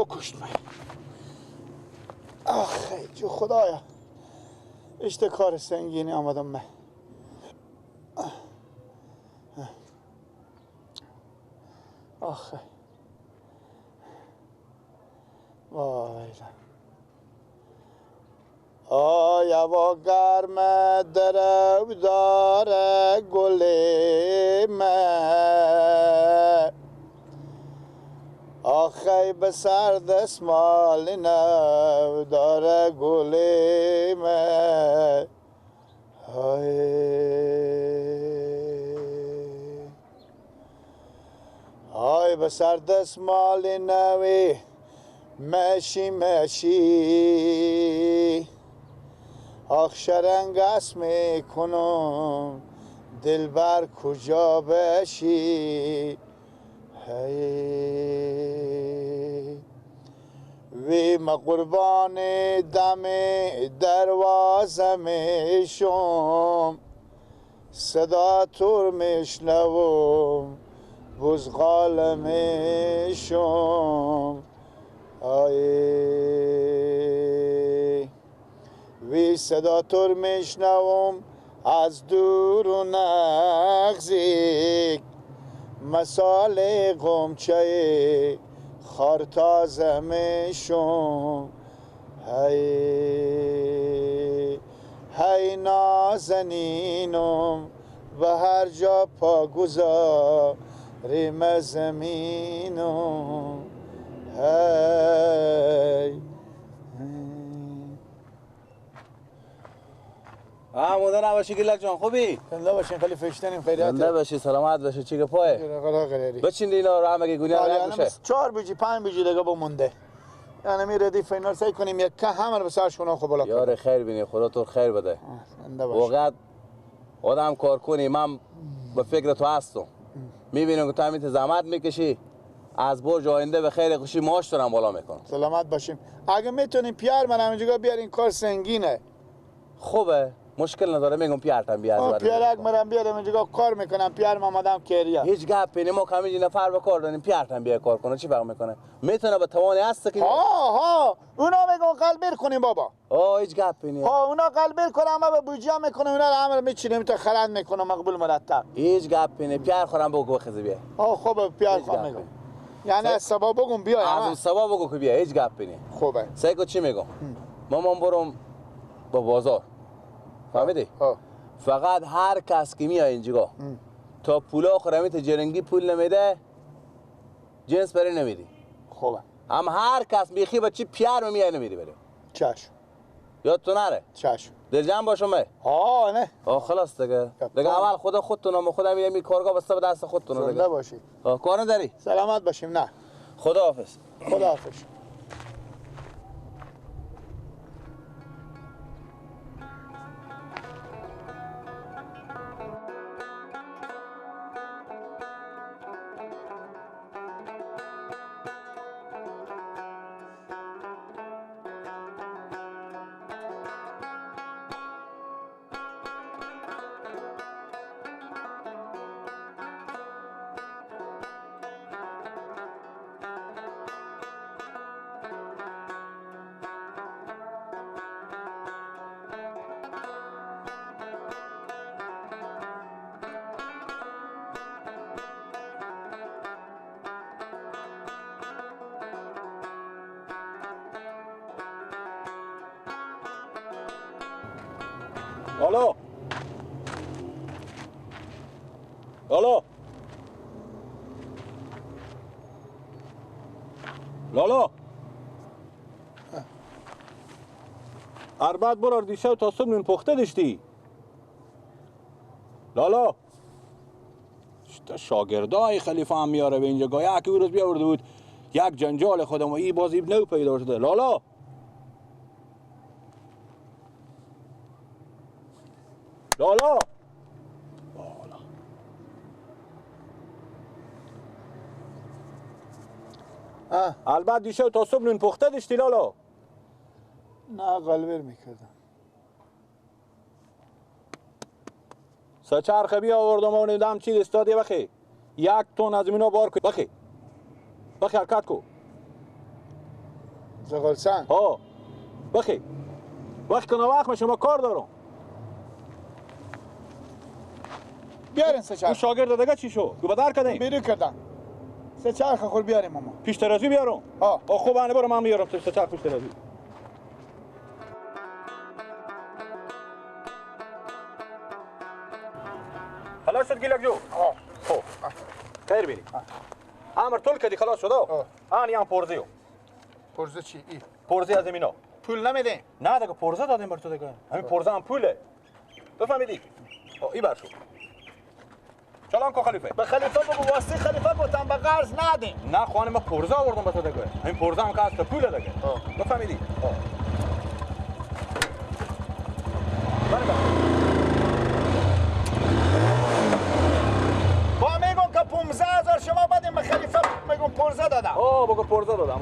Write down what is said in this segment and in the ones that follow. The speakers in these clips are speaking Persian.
کشت من. آخ جو خدایا اشته کار سنگینی آمدم من. آخ وای آیا و گرم درو داره گل من، آخی به سر دستمال نو داره گل من. آی به سر دستمال نوی مشی مشی، آخ شرنگ اسم کنم دلبر کجا بشی. وی ما قربان دم دروازه میشم، صدا تور میشنوم بزغال میشم. آی وی صدا تور میشنوم از دور و نزدیک، مثال قمچه خار تازه میشم. هی هی نازنینم و هر جا پا گذاریم زمینم. هی مونده نباشی گلک جان، خوبی؟ زنده باشین، خیلی فشتنیم، خیریت. زنده باشی، سلامت باشی. چی گپای؟ بچین اینا رو هم اگه گونی هم نگوشه. 4 بجی 5 بجی دیگه بمونده. یعنی می ردیف اینا رو سعی کنیم یک که همه رو به سرشون خوب بالا کنیم. یار خیر بینی، خدا تو خیر بده. زنده باشی. واقعا آدم کار کنی، من به فکر تو هستم. میبینم که تو همین زحمت میکشی. از برج آینده به خیر خوشی ماش دارم بالا میکنم. سلامت باشیم. اگه میتونیم پیار من همینجا بیارین، کار سنگینه. خوبه، مشکل نداره، میگم پیارتم بیار. پیارک مرم بیارم اینجا کار میکنم، پیارم آمدم کریا. هیچ گپی نی، ما که همینجا نفر به کار داریم، پیارتم بیا کار کنه، چی فرق میکنه؟ میتونه به توانی هست که ها ها اونا میگن قلبیر کنیم بابا. هیچ گپی نی. ها اونا قلبیر کنم، ما به بوجیا میکنم، اونا رو همه میچینیم تا خرند میکنم مقبول مرتب. هیچ گپی نی، پیار خورم بگو بخزه بیا. خوبه، پیار خورم میگم. یعنی از صبح بگم بیا. از اون صبح بگو که بیا، هیچ گپی نی. خوبه. سعی چی میگم؟ مامان برم با بازار. فهمیدی؟ فقط هر کس که میاد اینجا تا پولا خورمی تا جرنگی پول نمیده، جنس بری نمیدی. خوبه. هم هر کس میخی با چی پیار میای نمیدی بری. چشم. یاد تو نره. چشم. دلجان باشم. نه. خلاص دیگه. دیگه اول خدا خودتون هم خودم میرم این کارگاه بسته به دست خودتون دیگه. زنده باشی. کار نداری؟ سلامت باشیم. نه. خداحافظ. خداحافظ. الو الو لالا، اربد برار دیشب تا صبح نون پخته داشتی. لالا شاگردای خلیفه هم میاره به اینجا، گاهی که او روز بیاورده بود یک جنجال خودم و ای بازی نو پیدا شده. لالا لالا لالا، البته دیشب تا صبح نون پخته داشتی لالا؟ نه قلبر میکردم. سه چرخه بیا آوردم و ندم چی استادی بخی یک تن از اینا بار کن. بخی بخی حرکت کو. زغال سنگ؟ ها وقتی وقت کنه وقت شما کار دارم. بیارین سه چرخ. اون شاگرد دیگه چی شو؟ گو بدر کردیم. بیرون کردن. سه چرخ خور بیاریم ماما. پیش ترازی بیارم. ها. خوب انه برو من میارم سه چرخ پیش ترازی. خلاص شد گیلک جو. ها. خب. خیر بینی. امر طول کدی خلاص شد. آن یان پرزیو. پرزه چی؟ ای. پرزه از اینا. پول نمیدیم. نه دیگه پرزه دادیم بر تو دیگه. همین پرزه هم پوله. بفهمیدی؟ ای بر شو. چالان کو خلیفه. به خلیفه بگو واسه خلیفه گفتم به قرض ندیم. نه خانم ما پرزه آوردم به تو دیگه. همین پرزه هم که هست پوله دیگه. بفهمیدی؟ با میگم که 15,000 شما بدیم به خلیفه میگم پرزه دادم. بگو پرزه دادم.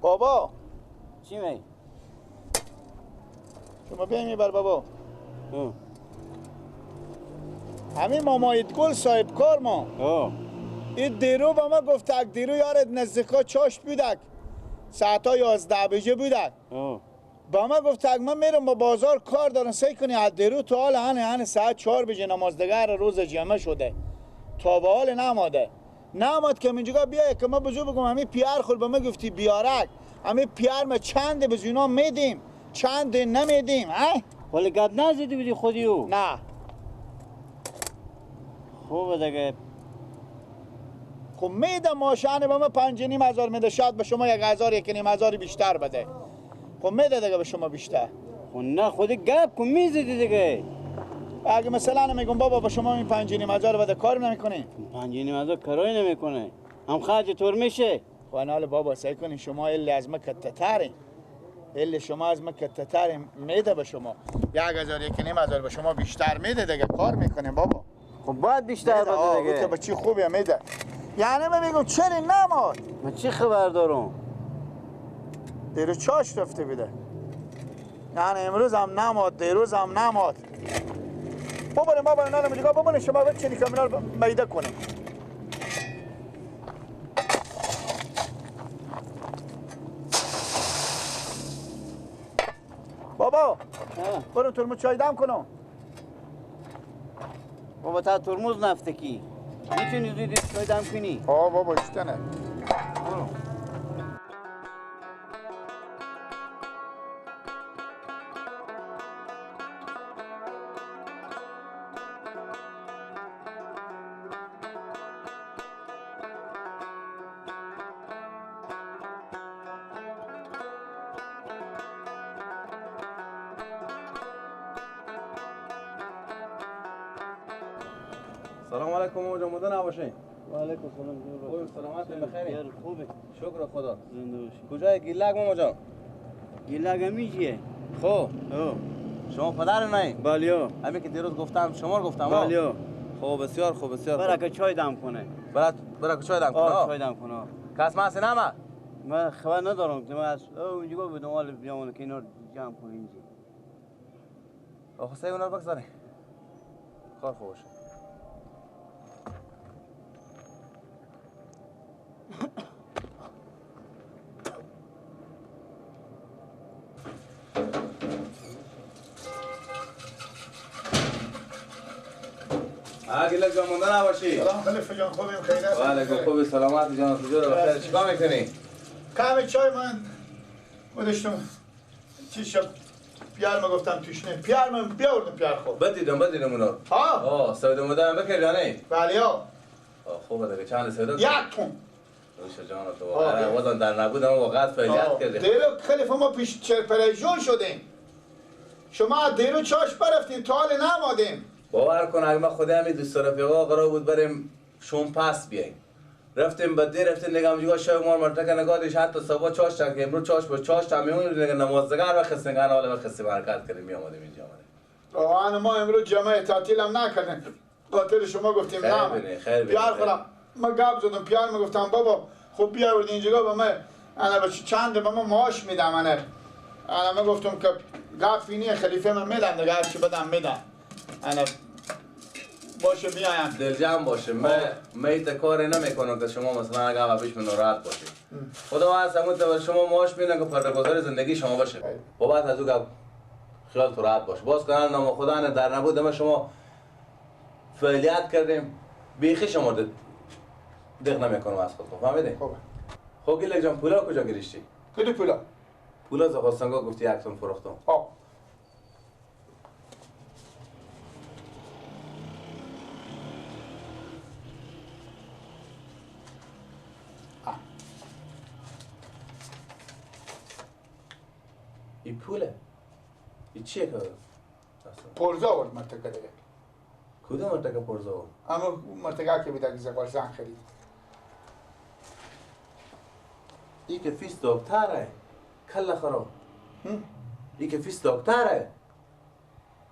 بابا چی می؟ شما بیایی میبر بابا. همین مامایت گل صاحب کار ما. این دیرو با ما گفت اک دیرو یارت نزدیکا چاشت بودک ساعتا 11 بجه بودک. با ما گفت اک من میرم با بازار کار دارم سعی کنی از دیرو تا حال هنه ساعت 4 بجه نمازدگر روز جمعه شده تا به حال نماده نماد که اینجا بیای که ما بزرگ بگم همین پیار خود به ما گفتی بیارک همین پیار ما چند به اینا میدیم چند نمیدیم. ها ولی گپ نزدی بودی خودی او؟ نه خوبه دیگه. خب میدم ماشانه به ما 5,500 میده شاید به شما 1,000 1,500 بیشتر بده. خب میده دیگه به شما بیشتر. خب نه خودی گپ کن میزدی دیگه. اگه مثلا میگم بابا با شما این 5,500 بده کار نمیکنی؟ 5,500 کارای نمیکنه. هم خرج طور میشه. خب حالا بابا سعی کنین شما الی از ما کتترین. الی شما از ما کتترین میده به شما. 1,000 1,500 به شما بیشتر میده دیگه کار میکنیم بابا. خب باید بیشتر بده دیگه. که به چی خوبه میده. یعنی من میگم چرا نماد؟ من چی خبر دارم؟ دیروز چاش رفته بوده. یعنی امروز هم نماد دیروز هم نماد. ببریم بابا اینا رو میگه ببریم شما بچینی که اینا رو میده کنیم. بابا برو ترمز چای دم کنم. بابا تا ترمز نفته کی میتونی زودی چای دم کنی؟ آه بابا اشتنه. برو. سلام علیکم ماما جان، مونده نباشین. و علیکم سلام. خوب سلامت بخیر. خوبه شکر خدا. زنده باشی. کجای گیلک ماما جان؟ گیلک همیشه. خب شما پدر نه؟ بله. همین که دیروز گفتم شما رو گفتم. بله. خب بسیار خوب بسیار خوب. برای چای دم کنه. برای چای دم کنه. چای دم کنه. کس ما نه من خبر ندارم که من از اونجا بودم حالا بیام که اینا رو جمع کنه اینجا. آخه سعی اونا رو بگذارین. کار خوب باشه. گیلک جان مونده نباشی. سلام خلیفه جان، خوبیم خیلی. وعلیکم خوبی سلامت جان، کجا بخیر. چیکار میکنی؟ کمی چای من ما داشتم چی شب پیار ما گفتم توش نه پیار من بیاوردم پیار خود بدیدم اونا ها آه سودا مدام بکر یا نه؟ بله ها خوبه دیگه چند سودا یک تون نوش جان تو واقعا وزن در نبودم واقعا فعالیت کردیم دیرو خلیفه ما پیش پریشون شدیم شما دیرو چاش برفتیم تا حال نمادیم باور کن اگه ما خودم همین دوست رفیقا قرار بود بریم شون پس بیاییم رفتیم به دیر رفتیم نگاه جگاه شب مار مرتکه نگاه دیش حتی صبح چاش تا که امروز چاش بود چاش تا میمون نگاه نمازگار و خستگان حالا خسته برکت کردیم می آمدیم اینجا آمدیم. آن ما امروز جمعه تعطیل هم نکردیم خاطر شما گفتیم نه پیار خورم ما گپ زدم پیار می گفتم بابا خب بیاورد اینجا به من انا بچه چند به ما معاش میدم انا ما گفتم که گپ اینه خلیفه من میدم دیگه هرچی بدم میدم انا باشه بیایم دلجمع باشه من ایت کار نمیکنم که شما مثلا اگه پیش من ناراحت باشید خدا هست همون تو شما معاش میدن که پرده‌گذار زندگی شما باشه و بعد از او گپ خیال تو راحت باشه باز کنن نام خدا نه در نبود ما شما فعالیت کردیم بیخی شما دق نمیکنم از خود فهمیدی؟ خوبه خب گیلک جان پولا کجا گرفتی؟ کدوم پولا؟ پولا زغالسنگا گفتی یک تون فروختم آه این پوله این چیه که پرزه آورد مرتکه دیگه کدوم مرتکه پرزه آورد؟ اما مرتکه که بود اگه زغالسنگ خرید این که فیس دکتره کله خراب این که فیس دکتره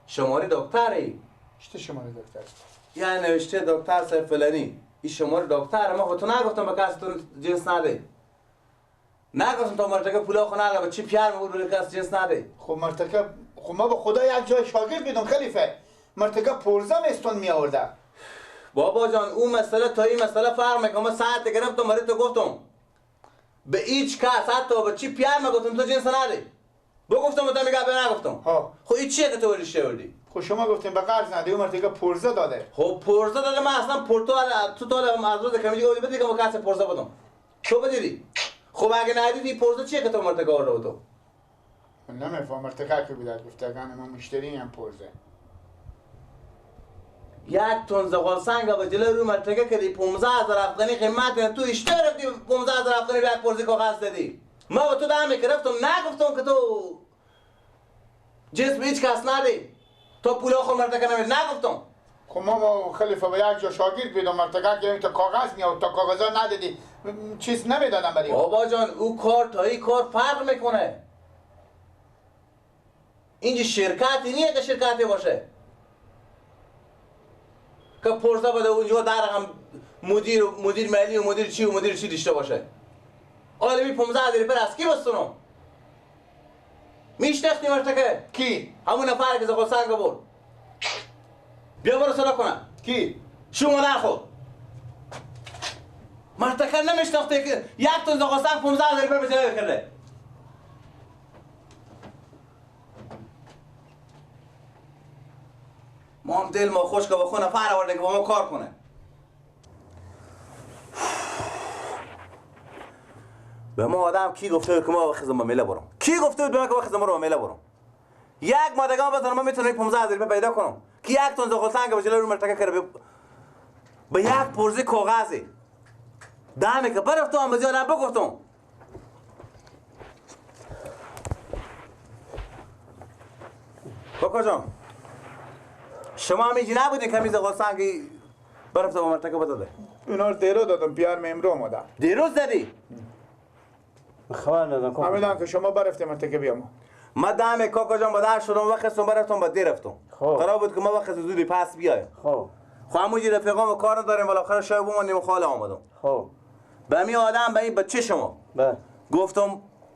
شماره دکتره چطور شماره دکتر؟ یعنی نوشته دکتر صاحب فلانی این شماره دکتره ما خود تو نگفتم به کس تو جنس نده نگفتم تا مرتکه پولا خو نده با چی پیار بود به کس جنس نده خب مرتکه خب ما به خدا یک جای شاگرد بیدم خلیفه مرتکه پرزه مستون می آورده بابا جان اون مسئله تا این مسئله فرق میکنه ما ساعت گرفتم برای تو گفتم به هیچ کس حتی به چی پیار ما گفتم تو جنس نده بگفتم تو میگه به نگفتم ها خب این چیه که تو ورشته وردی خب شما گفتیم به قرض نده اون مرتکه پرزه داده خب پرزه داده من اصلا پرتو تو تا از روز کمی دیگه بدی که ما کس پرزه بدم تو بدیدی خب اگه ندیدی پرزه چیه که تو مرتکه آورده تو من نمیفهم مرتکه که بوده گفته اگه ما مشتری هم پرزه یک تن زغال سنگ به جلوی رو مرتکه کردی 15000 افغانی قیمت تو اشتباه رفتی 15000 افغانی به یک پرزه کاغذ دادی ما با تو دم گرفتم نگفتم که تو جنس به هیچ کس ندی تو پول خود مرتکه نمیدی نگفتم خب ما خلیفه به یک جا شاگرد بیدم مرتکه که تا کاغذ میاد تا کاغذا ندادی چیز نمیدادم برای بابا جان او کار تا این کار فرق میکنه اینجا شرکتی نیه که شرکتی باشه که پرسه بده اونجا در هم مدیر مالی و مدیر چی و مدیر چی داشته باشه عالمی 15000 پر از کی بستونم میشناختی مرتکه کی همون نفر که زغال سنگ برد بیا برو صدا کنم کی شما در خود مرتکه نمیشناخته که یک تن زغال سنگ 15000 پر به جلوی کرده ما هم دل ما خوش که با خونه نفر آورده که با ما کار کنه به ما آدم کی گفته بود که ما خزم با میله برم کی گفته بود به ما که خزم برم میله برم یک مادگان بزنم ما میتونم 15000 پیدا کنم که یک تن زغال سنگ به جلوی رو مرتکه کرده به یک پرزه کاغذی دمه که برفتم به زیادم بگفتم کاکا جان شما هم اینجا نبودین که میز سنگی برفته با مرتکه بداده اونا رو دیرو دادم پیار من امرو آمدم دیروز دادی؟ خبر ندادم همیدم که شما برفته مرتکه بیام ما دم کاکا جان با در شدم وقت برفتم با دیر رفتم قرار بود که ما وقت زودی پس بیایم خب خب همونجی رفیقام کار نداریم بالاخره شاید بمانیم و خاله آمدم خب به می آدم به این بچه شما بله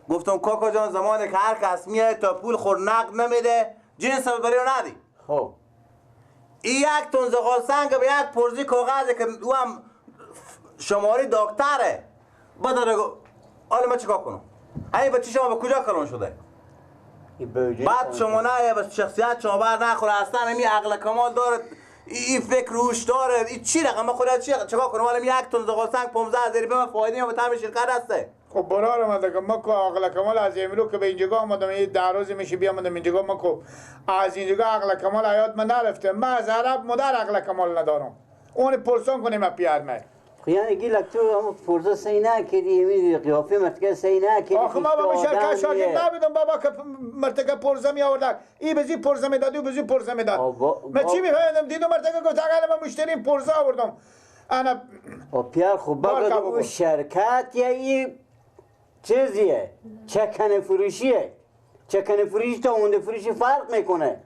گفتم کاکا جان زمانی که هر کس میاد تا پول خور نقد نمیده جنس برای ندی خب این یک تن زغال سنگ به یک پرزی کاغذه که او هم شماره دکتره بداره حالا من چیکار کنم این بچه شما به کجا کلون شده بعد شما نه بس شخصیت شما بر نخوره اصلا این عقل کمال داره این فکر روش داره این چی رقم خدا چی چیکار کنم حالا یک تن زغال سنگ 15000 به من فایده به تام شرکت هسته خب برار من دیگه ما که عقل کمال از امرو که به اینجا آمدم یه 10 روز میشه بیامدم اینجا ما که از اینجا عقل کمال حیات من نرفته. من از عرب مادر عقل کمال ندارم. اون پرسان کنیم پیار من. یعنی گیلک تو هم پرزه سی نکردی می قیافه مرتکه سی نکردی. آخه ما بابا شرکت شاگرد نبودم بابا که مرتکه پرزه می آورد. ای بزی پرزه میداد او بزی پرزه میداد. من چی میفهمیدم؟ دیدم مرتکه گفت اگر من مشتری پرزه آوردم. انا پیار خب بابا او شرکت یا ای چیزیه چکن فروشیه. چکن فروشی تا اونده فروشی فرق میکنه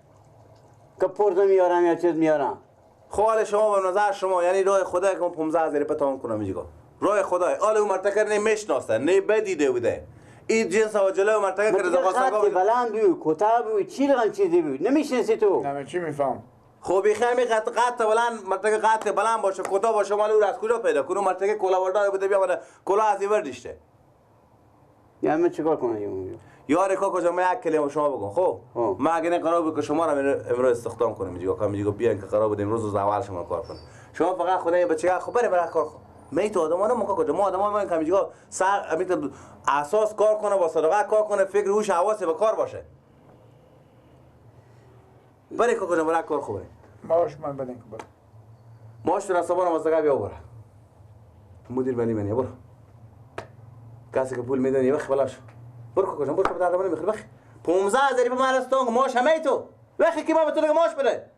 که پرزه میارم یا چیز میارم. خال شما به نظر شما یعنی راه خدا که من 15,000 پتان کنم اینجا راه خدای آل اون مرتکر نه میشناسه نه بدیده بوده این جنس و جلو مرتکر که رضا قاسم بلند بود کوتاه بود چی رقم چیزی بود نمیشناسی تو. نه چی میفهم. خب خیلی قط بلند مرتکر قط بلند باشه کوتاه باشه مال او از کجا پیدا کنم؟ مرتکر کلا بردار بوده بیا کلا از اینور دیشته. یعنی من چیکار کنم؟ یار کاکا جان من یک کلمه شما بگم. خب من اگه نه قرار بود که شما را امروز استخدام کنم اینجا کام اینجا بیان که قرار بود امروز روز اول شما کار کنم. شما فقط خدای بچه خب بره کار خب می تو آدما نه کاکا جان ما آدما ما کام اینجا سر اساس کار کنه با صداقت کار کنه فکر هوش حواس به کار باشه. بره کاکا جان برای کار خوبه. ماش من بدین که برو. ماش تو رسابانم از بیا برو. مدیر بنی منی برو. کسی که پول میدن یه وقت بلاش. برو کاکا جان برو که به درد من نمیخوره. بخی 15,000 به من رستان ماش همه تو وقتی که ما به تو دیگه ماش بده.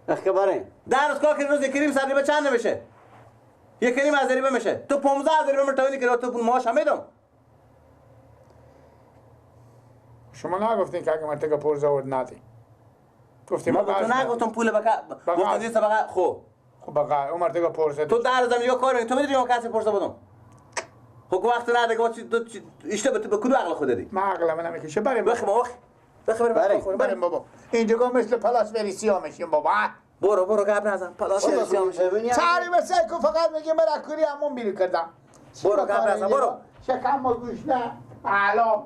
اخ باره 10 روز کار روز یک کریم سر چند نمیشه؟ یک کریم هزاری میشه. تو 15,000 به من توانی که تو پول ماش همه دم. شما نگفتین که اگه من تک پرزه آورد ندی. گفتیم ما به تو نگفتم پول بکا گفتم دیگه بقا خب خب بقا عمر تک پرزه تو 10 روز دیگه کار تو میدونی من کسی پرزه بدم. خب وقت نه دیگه تو اشتباه تو به کدوم عقل خود دادی؟ ما عقل من نمیکشه. بریم بخ ما وخ بخ بریم بریم بابا اینجا مثل پلاس وریسیا میشیم بابا. برو برو گپ نزن پلاس وریسیا میشیم. سری مثل کو فقط میگه من کوری همون بیری کردم. برو گپ نزن برو. شکم ما گوش نه اعلا.